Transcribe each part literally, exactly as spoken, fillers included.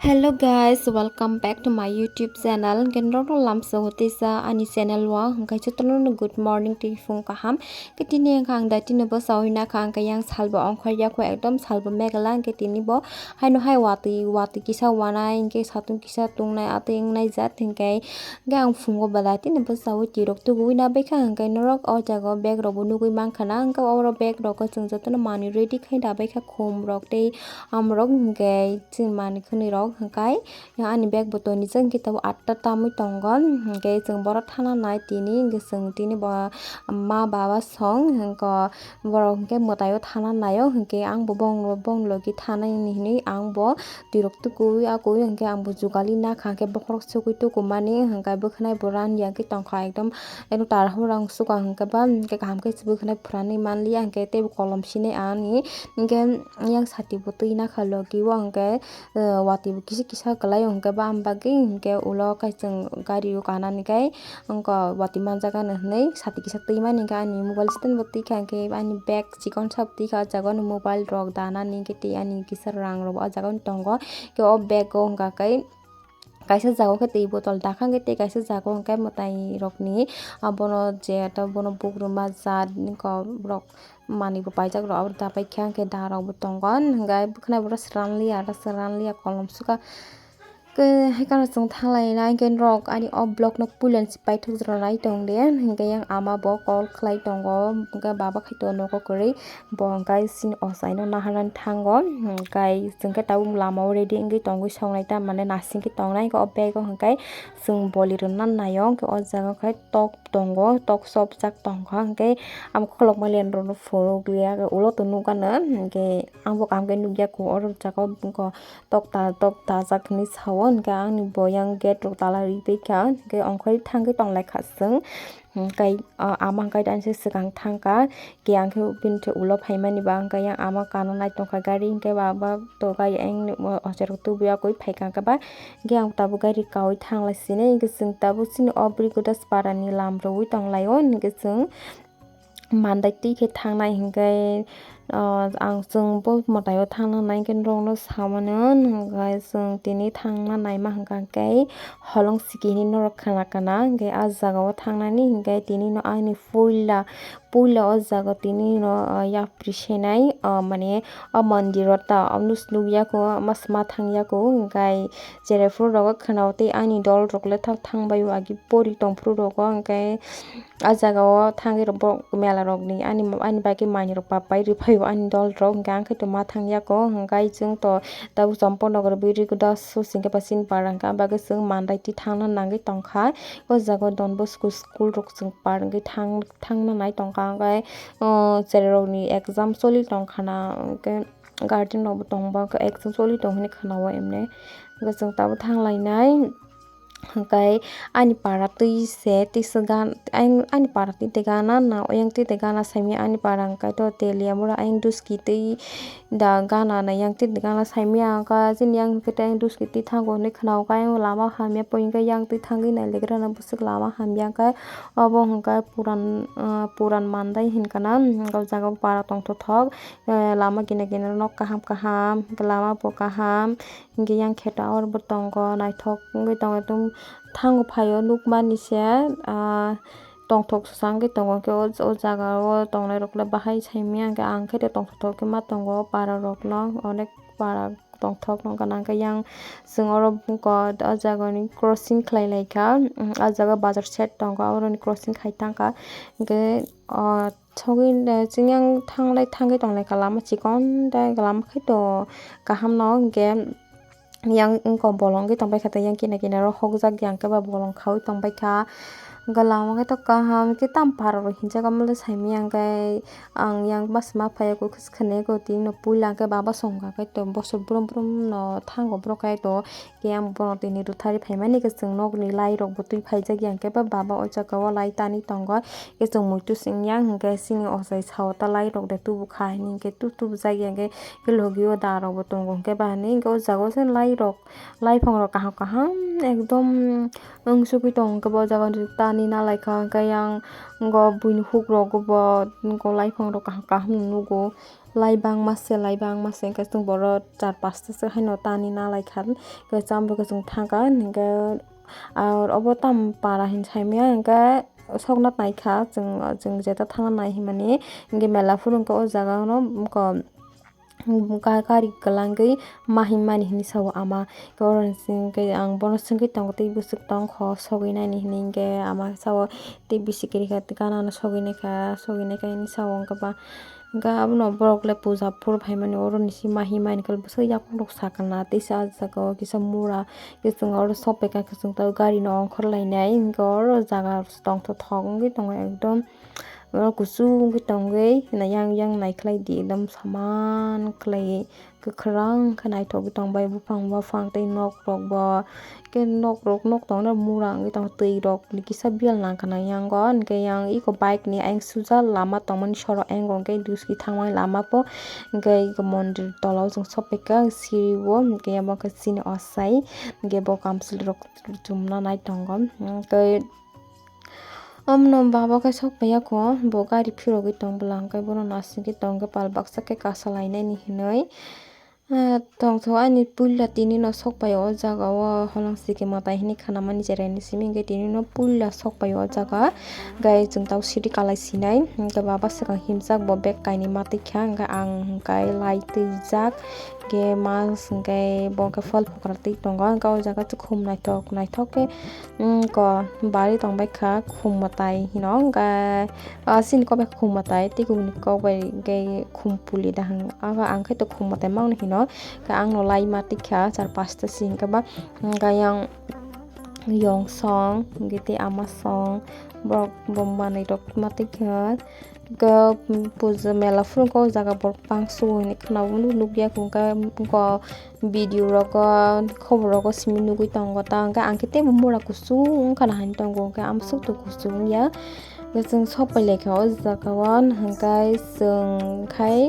Hello guys, welcome back to my YouTube channel. Hwnkhe norok no lamsa hotisa ani channel o, hwnkhe jotono no good morning tei phung kaham. Khe tini hwnkhe ang da tini bo sawi na kha, hwnkhe yang salbo ongkhor ya kho, ekdom salbo megala, hwnkhe tini bo haino hai watwi, watwi kisa wanai, hwnkhe satung kisa tungnai, atwi wngnai jat, hwnkhe, hwnkhe ang phungo belai tini bo sawi twi rok tubuwi na bai kha, hwnkhe norok o jaga o bag rok bo nugwi man kha na, hwnkhe oro bag rok o chwng jotono manwi ready khai da bai kha, khum rok tei amrok, hwnkhe chini manwi khwnwi rok hwnkhe ani bag bo toni jang khe tabuk atta tamwi tongo, hwnkhe chwng borok thana nai tini, hwnkhe chwng tini bo ma baba song, hwnkhe borok hwnkhe mwtai o thana nai o, hwnkhe ang bo bong bong logi thana ni hinwi ang bo twi rok tukuwi akuwi, hwnkhe ang bo jugali na kha, hwnkhe bokhorok sogwi tukumani, hwnkhe bwkhwnai bo ran ya khe tong kha, ekdom eno tar hor ang suka, hwnkhe ba hwnkhe kaham khe bwkhwnai phwranwi man liya, hwnkhe teibo kolom sinai ani, hwnkhe yang sati bo twi na kha logi o, hwnkhe. Watwi bo kisa kisa kwlai o, hwnkhe ba am bagwi hwnkhe ulo khe chwng gari o kanani khe wngkha watwi manjak ani hinwi sati kisa twi mani khe ani mobile stand bo twi kha, hwnkhe ani bag chikon sa bo twi kha, o jaga o ani mobile rok danani hwnkhe tei ani kisa rang rok bo o jaga o tongo, hwnkhe o bag o hwnkha khe kaisa jaga o khe twi botol dakha, hwnkhe tei kaisa jaga o hwnkhe mwtai rokni abono je bono bugruma jat wngkha borok. Manwi bo paijak rok abo da pai kha, hwnkhe da rok bo tongo, hwnkhe bwkhwnai bo sran liya, sran liya kolom suka. Hwnkhe hai kheno chwng thanglai na, hwnkhe norok ani o vlog no puila ni se paithak jora nai tong de, hwnkhe yang ama bo call khlai tongo, hwnkhe baba khai tongo nogo kwrwi, bo hwnkhe chini ochai no naharnani thango, hwnkhe chwng khe tabuk lama o ready wngwi tongwi songnai, ta mane nasing khe tongnai, hwnkhe o bag o hwnkhe chwng boli rwna nai o, hwnkhe o jaga khai tok tongo, tok sopjak tongkha, hwnkhe ang kholok maliya norokno phunukliya, ulo to nukgano, hwnkhe ang bo kaham khe nukya kho, oro jaga o tok ta, tok tajak hinwi sao, hwnkhe ani bo yang gate rok tala rwi paikha, hwnkhe ongkhorwi thangwi tonglaikha chwng, hwnkhe ama hwnkhe ani se swkang thangkha, khe ang khe bini ulo phaimani ba hwnkhe yang ama kana nai tongkha gari, hwnkhe ba, ba to gari ayang ni o, o, ocherok tubuya koi phaikha hwnkhe ba. Hwnkhe ang tabuk gari kaui thanglai sinai, hwnkhe chwng tabuk chini o Brigudas para ni lam rwui tonglaio, hwnkhe chwng mandai twi khe thangnai, hwnkhe, o, ang chwng bo mwtai o thangna nai, hwnkhe norokno samani hwn, hwnkhe chwng tini thangna naima hwnkha khe holong siki hinwi norok khna kana, hwnkhe ah jaga o thangnani hwnkhe tini no ani puila. Puila o jaga tini no, ah, yapri senai, ah, mane o mondir o ta, o nus nukya kho, mas ma thangya kho, hwnkhe cherai phuru rogo khwnao tei ani dol rok le thang thang bai o agi pori tong phuru rogo, hwnkhe ah jaga o thangwi rok bo mela rok ni ani, ani bai khe manwi rok papai rwphai o ani dol rok, hwnkhe ang khe to ma thangya kho, hwnkhe chwng to tabuk Champaknagar bwrwi Gudas o singkhe ba chini para hwnkhe, ah bagwi chwng mandai twi thangna nangwi tongkha. O jaga o Don Bosco school rok chwng par wngwi thang, thangna nai tongkha, hwnkhe, o, cherai rokni exam choli tongkha na, hwnkhe guardian rok bo tongba, hwnkhe exam choli tong hinwi khwnao emne, hwnkhe chwng tabuk thanglainai, hwnkhe ani para twi se, twi se gan, ani, ani para twi de gana na, oyang twi de gana saimanya ani para hwnkhe to Teliamura ayang Duski twi. Da gana na yang twi gana saimanya ka chini yang khe tei duski twi thango hinwi khwnao ka yang lama hamya poing khe yang twi thangwi nailaikhe rwna bwswk lama hamya khe obo hwnkhe puran, ah, puran mandai hinkha na o jaga o para tongthothok, eh, lama kina kina nok kaham kaham lama bo kaham hinkhe yang khe tower bo tongo naithok wngwi tongo thango phaio nukmani se, ah, tongthok swsa wngwi tongo, hwnkhe o, o jaga o tongnai rok le bahai saimanya, hwnkhe ang khe tongthok thok khe ma tongo, para rok no onek para tongthok no gana, hwnkhe yang chwng oro o jaga ni crossing khlai lai kha, o jaga bazar side tongo, oro ni crossing khai tang kha, hwnkhe o sogwi chwng yang thanglai thangwi tong lai kha lama chikon tei lama khai to kaham no, hwnkhe. Yang wngkha bolong wngwi tongbaikha tei yang kina kina ro hokjak yang khe ba bolong khaui tongbaikha. Hwnkhe lama khe to kaham khe tam para rok hinjak omo le saimanya hwnkhe ang yang bus ma phaiya khe khwnwi khe tini no puila hwnkhe baba songkha khe to bosor brum brum no thango borok khe to khe ang bono tini rwthari phaimani khe chwng nokni lai rok bo twi phaijak yang khe ba baba o jaga o lai tanwi tongo khe chwng muitu singya hwnkhe chini ochai sao ta lai rok de tubu kha hinwi hwnkhe tub tubujak yang khe. Khe logi o da rok bo tongo hwnkhe ba hinwi hwnkhe o jaga o se lai rok lai phong rok kaham kaham ekdom wng sugui tongo hwnkhe bo jaga o ta. Ni nalaikha hwnkhe yang go buini hukrok bo go laiphang rok kaham kaham nugo. Lai bangma se, lai bangma se, hwnkhe chwng boro char pasta se haino tani nalaikha. Hwnkhe cham rok chwng thangkha, hwnkhe ar obo tam para hin saimaya, hwnkhe sokna naikha chwng, chwng jeta thangna nai hinmani. Hwnkhe mela phuru hwnkhe o jaga no wngkha. Ga-, gari kwlangwi ma hinmani hinwi sao ama. Khe oro ni simi khe ang bono swngwi tongo, tei bwswk tongkho sogwi nani hinwi, hwnkhe ama sao tei bisi kwrwi kha, gana no sogwi naikha, sogwi naikha hinwi sao, hwnkhe ba, hwnkhe abono borok le puja phuru phaimani, oro ni simi ma hinmani khe bwswk yakung rok sakha na, teisa ah jaga o kisa mura, khe chwng oro sok paikha, khe chwng tabuk gari no ongkhor lainai, hwnkhe oro jaga tongthok thok wngwi tongo ekdom. Oro kuchuk wngwi tongwi yang yang naikhlai di, ekdom soman khlaiwi kwkhwrang khe naithogwi tongbai buphang buphang tei nok rok bo, khe nok rok nok tongna mura wngwi tongo, twi rok kisa biyal nangkha na yango, hwnkhe yang eko bike ni ayang suja lama tongmani sorok ayang hwnkhe duski thangmani lama po, hwnkhe eko mondir tola o chwng sophaikha siri o, hwnkhe abo khe chini osai, hwnkhe bo kamchwlwi rok chumna nai tongo, hwnkhe. Omono baba khe sok paiya kho, bo gari phirogwi tong bwla, hwnkhe bono aswk khe tong khe pal baksa khe kasa lainani hinwi. Ah, tongthok ani puila tini no sok paio o jaga o, holong sike mwtai hinwi khanamani cherai ni simi hwnkhe tini no puila sok paio o jaga. Hwnkhe chwng tabuk city kalai sinai, hwnkhe baba swkang himjak bo bag kainwi ma twi kha, hwnkhe ang hwnkhe lai twijak. Hwnkhe mas hwnkhe bo hwnkhe phal phokra twi tongo, hwnkhe o jaga khum naithok naithok khe, mm, ko bari tongbai kha khum mwtai hino, hwnkhe, ah, chini kok bai khum mwtai tei kubuni kok bai hwnkhe khum puli dahang, abo ang khe to khum mwtai mangno hino, hwnkhe ang no lai ma twi kha char pasta si hwnkhe ba, hwnkhe yang yong song hwnkhe tei ama song borok bo manwi rok ma twi kha. Ga puja mela phuru khe o jaga borok bangso hinwi khwnabo nukya, hwnkhe oko video rogo khobor rogo simi nugwi tongo ta, hwnkhe ang khe teibo mura kuchung wngkha na hinwi tongo, hwnkhe amswk to kuchung wngya. Hwnkhe chwng sok pai laikha o jaga o, hwnkhe chwng khai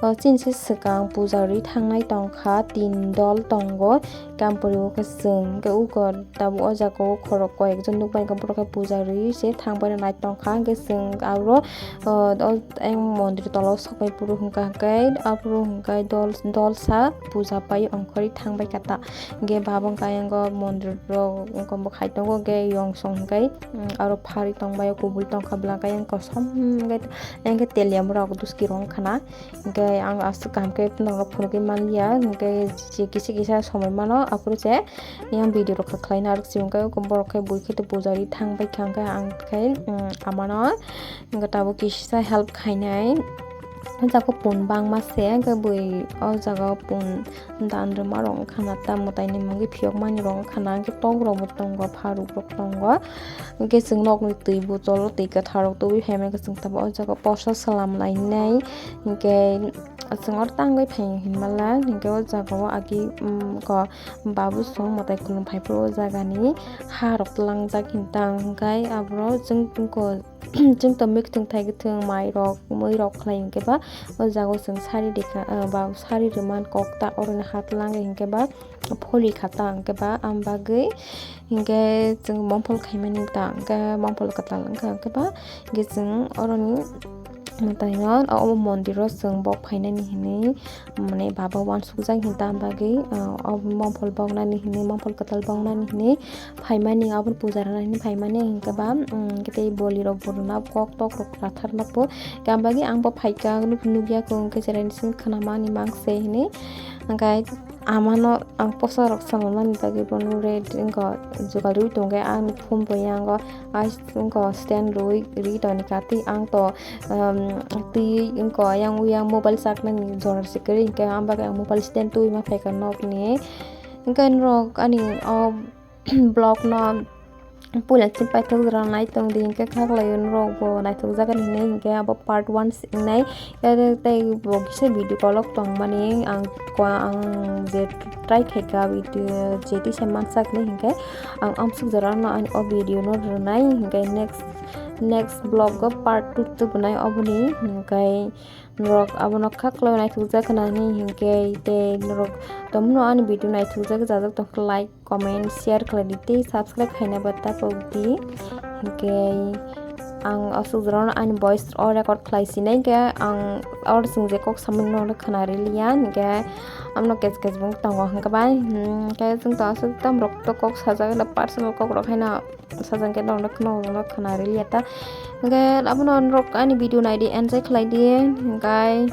o chini se swkang puja rwi thangnai tongkha, tin dol tongo, hwnkhe ampori o khe chwng hwnkhe uko. Tabuk o jaga o khorok koi ekjon nukmani khe borok khe puja rwi se thang bai nai tongkha, hwnkhe chwng aro, o, o, ayang mondir tola o sok pai phuru hwnkha hwnkhe aphuru hwnkhe dol, dolsa puja pai ongkhorwi thang bai kha ta. Hwnkhe baba hwnkhe ayang o mondir rok wngkha bo khai tongo, hwnkhe yong song hwnkhe, mm, aro pharwi tong bai o kubui tongkha bwla hwnkhe ayang kosom hwnkhe, ayang khe teliya mura rok duski rok wngkha na. Hwnkhe ang aswk kaham khe norok phunugwi manliya, hwnkhe je kisa kisa somoi mano aphuru se yang video rok kha khlaina arwk se, hwnkhe borok khe bui khe to puja ri thang bai kha, hwnkhe ang khe, um, amano hwnkhe tabuk kisa help khainai. O jaga o pun bangma se, hwnkhe bui o jaga o pun dan rwma rok wngkha na, ta mwtai ni mungwi phiyok mani rok wngkha na, hwnkhe tok rok bo tongo, pharuk rok tongo. Hwnkhe chwng nokni twi botol, twi kwthar rok tubui phaimani khe chwng tabuk o jaga o posa salam lainai. Hwnkhe chwng oro tangwi phai hinmala, hwnkhe o jaga o agi, um, ko babu song mwtai khulum phai phuru o jaga ni ha rok tlangjak hinwi tang, hwnkhe aboro chwng tungkol chwng to mui kwthwng thai kwthwng mai rok mui rok khlai hwnkhe ba o jaga o chwng sari rikha, ah, ba sari rwmani kok ta oro ni ha tlang hwnkhe ba. Pholi kha ta hwnkhe ba, ang bagwi hwnkhe chwng mongphol khaimani ta hwnkhe mongphol kwtal wngkha hwnkhe ba, hwnkhe chwng oroni mwtaino o mondiro chwng bok phainani hinwi, mane, baba uansukjak hinwi ta bagwi, o mongphol boknani hinwi, mongphol kwtal boknani hinwi phaimani, aboni puja rwnani hinwi phaimani hwnkhe ba, hwnkhe tei bolirok bo rwna kok tok rok kwratharna po, hwnkhe ang bagwi ang bo phaikha, nukya kho, hwnkhe cheraini simi khwnamani mangse hinwi, hwnkhe. Amano ang posa rok salnani bagwi bono red wngkha, jugal rwi tongkhe ani phone bo yango, ai wngkha stand rwi ri tongkha tei ang to, um, twi wngkha yang uyang mobile chaknani jora se kwrwi hwnkhe, ang bagwi ang mobile stand twi ma phaikha nokni. Hwnkhe norok ani o vlog no puila chini paithak jora nai tong di, hwnkhe kha khlai norok bo naithok jagani hinwi, hwnkhe abo part one se wngnai. Tei bo kisa video kolok tongmani ang, ang je try khaikha video je tisa mansak hinwi, hwnkhe ang amsuk jora no ani o video no rwnai, hwnkhe next, next vlog o part two tubunai oboni, hwnkhe. Norok abono kha khlai naithokjak khna hinwi hwnkhe tei norok tongmano ani video naithokjak jajak tongkha like, comment, share khlai di tei subscribe khaina ba ta pok di. Hwnkhe ang aswk jorano ani voice o record khlai sinai, hwnkhe ang oro chwng je kok samani no khna riliya, hwnkhe amno kes kes bo tongo hwnkhe bai. Hmm, hwnkhe chwng to aswk tam rok to kok sajak, personal kok rok haino sajak khe norok no khna riliya ta. Hwnkhe abono norok ani video naidi, enjoy khlai di, hwnkhe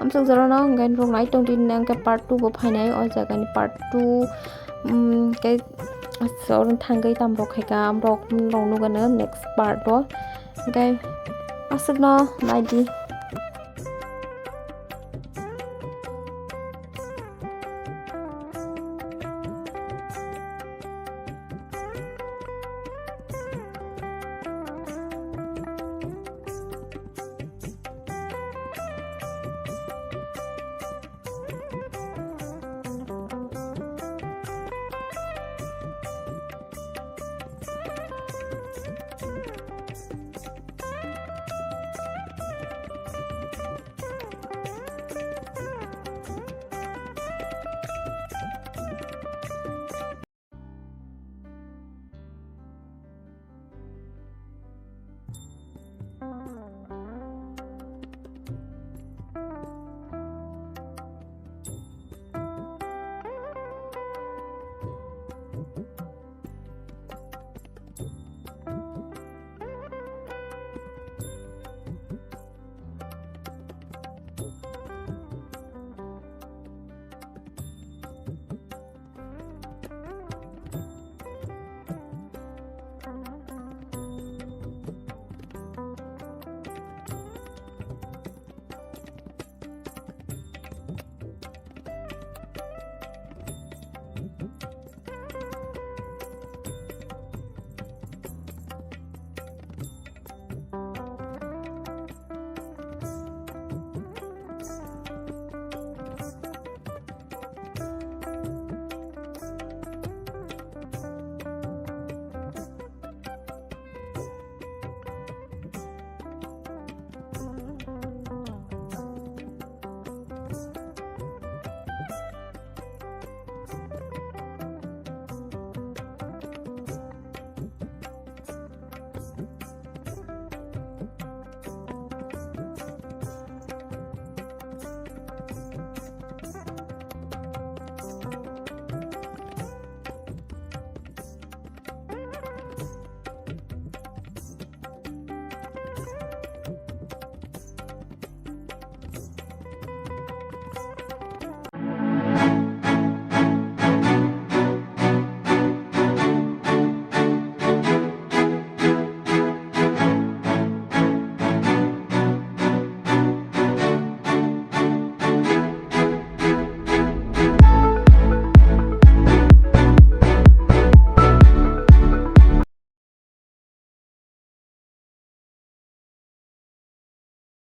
amswk jorano hwnkhe norok nai tong di, hwnkhe part two bo phainai o jagani part two. Hmm, hwnkhe so thangwi tam rok khaika, amrok norok nugano next part o. Hwnkhe aswkno naidi.